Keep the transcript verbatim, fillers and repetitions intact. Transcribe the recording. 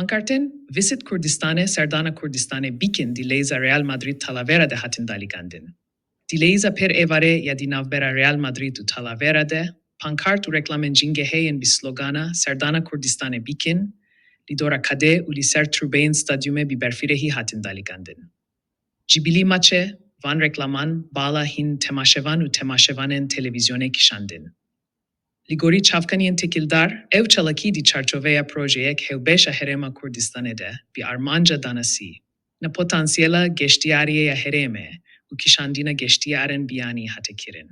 Pankartên Visit Kurdistane, Serdana Kurdistane bîkin di leyza Real Madrid Talavera de hatin daligandin. Di leyza pêr êvarê ya di navbera Real Madrid û Talavera de, pankart û reklamên cingehê yên bi slogana Serdana Kurdistane bîkin, li dora kadê û li ser trûbeyên stadyumê bi berfirehî hatin daligandin. Ji bilî maçê, van reklaman bala hîn temaşevan û temaşevanên televîzyonê kişandin. Li gorî çavkaniyên têkildar, ew çalakî di çarçoveya projeyek hevbeş a Herêma Kurdistanê de bi armanca danasî na potansiyela geştiyariyê ya herêmê û kişandina geştiyarên biyanî hate kirin.